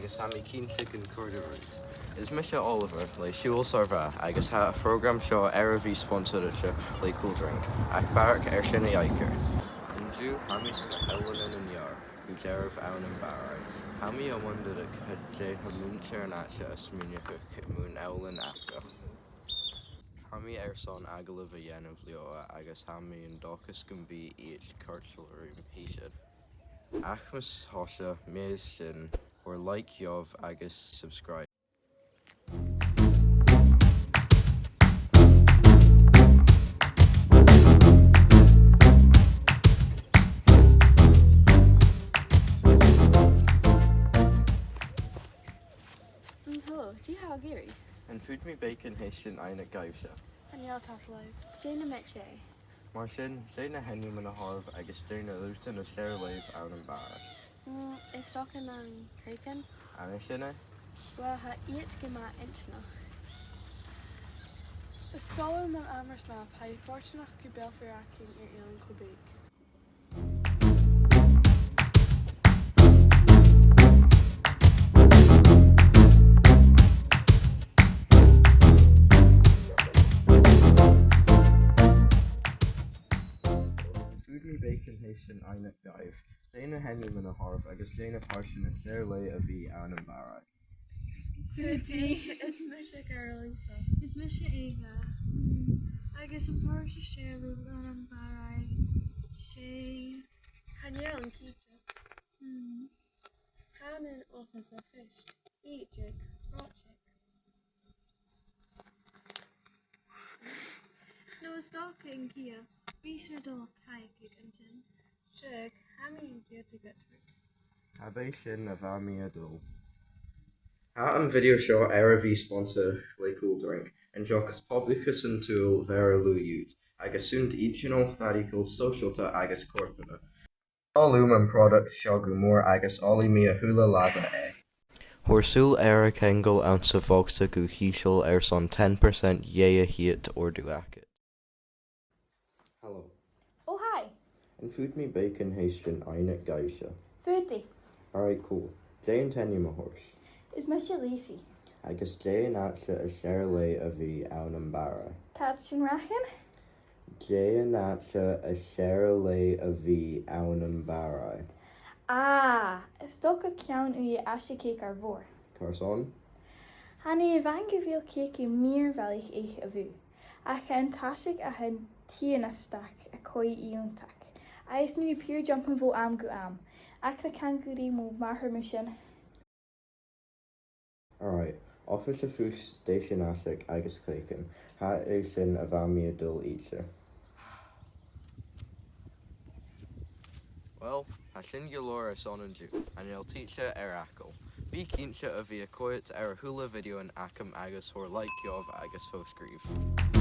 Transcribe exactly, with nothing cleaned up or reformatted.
Agus tha mi cinnteach gun còrd e ribh. Is mise Oliver le Siubhal Sàr Bhràth agus tha am prògram seo air a bhith sponsorichte le Cool Drink, ach barrachd air sin a dh'aithghearr. An-diugh tha mi sna h-Eileanan an Ear, gu dearbh ann am Barraigh. Tha mi a' wondaireadh dè tha muinntir an àite a' smaoineachadh mun eilean aca. Tha mi airson agallamh a dhèanamh leotha agus tha mi an dòchas gum bi iad a' coimhead rium fhèin. Ach mus toil leibh sin, thoir like dha-rìribh agus subscribe. Mm, hello, dè tha thu ag iarraidh? Am faod mi beagan teistean fhaighneachd dhuibhse? Chan eil, tapadh leibh. Dè na miotagan? Mar sin, dè na h-ainmean a th' oirbh agus dè na rudan as fheàrr leibh ann am Barraigh? Mm, is dòcha na craiceann. An e sin e? Uill, tha iad gu math inntinneach. Is toil leam an amar-shnàmh, tha e fortanach gu bheil fear againn air eilean cho beag. Am faod mi beagan teistean fhaighneachd dhuibh? Dè na h-ainmean a th' oirbh agus dè na pàirtean as fheàrr leibh a bhith ann am Barraigh? Foodie, is mise Caroline. Is mise Ava. Mm. Agus am pàirt as fheàrr leam ann am Barraigh, 's e... Chan eil mi cinnteach. Mm. Chan eil an oifis a' faireachdainn gu math ràidigeach. No, is dòcha an ceann. Bidh sinn a' dol a chadal an sin. Seadh, tha mi an-còmhnaidh ag iarraidh. Tha, b' e sin a bha mi a' dol. Tha am video seo air a bhith sponsorichte le Cool Drink, an t-eòlas poblachta san t-saoghal mhòr a th' ann, agus 's iad iad a' faireachdainn sòisealta agus còrdte. Toil leam am product seo gu mòr agus òlaidh mi a h-uile làmh e. Thoir sùil air a' cheangal anns a' bhogsa gu h-ìosal airson ten percent dheth a thìde òrdugh agad. Hello. Oh, hi. Am faod mi beagan teistean fhaighneachd dhuibhse? Faodaidh. Alright, cool. Dè an t-ainm a th' ort? Is mise Lucy. Agus dè an àite as fheàrr leibh a bhith ann am Barraigh? Tha sin rachainn. Dè an àite as fheàrr leibh a bhith ann am Barraigh? Ah, is dòcha ceann uaighe Aiseag Cèic Àrmhòir. Carson? Tha mi a' faicinn gu bheil cèic mìorbhaileach aig a' bhùth, ach tha an t-aiseag a th' ann tighinn a-steach a' coimhead iongantach. Agus nì mi pure jumping bho àm gu àm. Ach tha ceann gu rìgh mo mhàthair mu sin. Alright, oifis a' phost, stèisean aiseig agus craiceann. Tha e sin a bha mi a' dol a dh'fhaicinn. Uill, tha sin gu leòr airson an-diugh, an eil tusa air fhàgail? Bi cinnteach a bhith a' coimhead air a h-uile video agam agus thoir like dhomh agus fo-sgrìobh.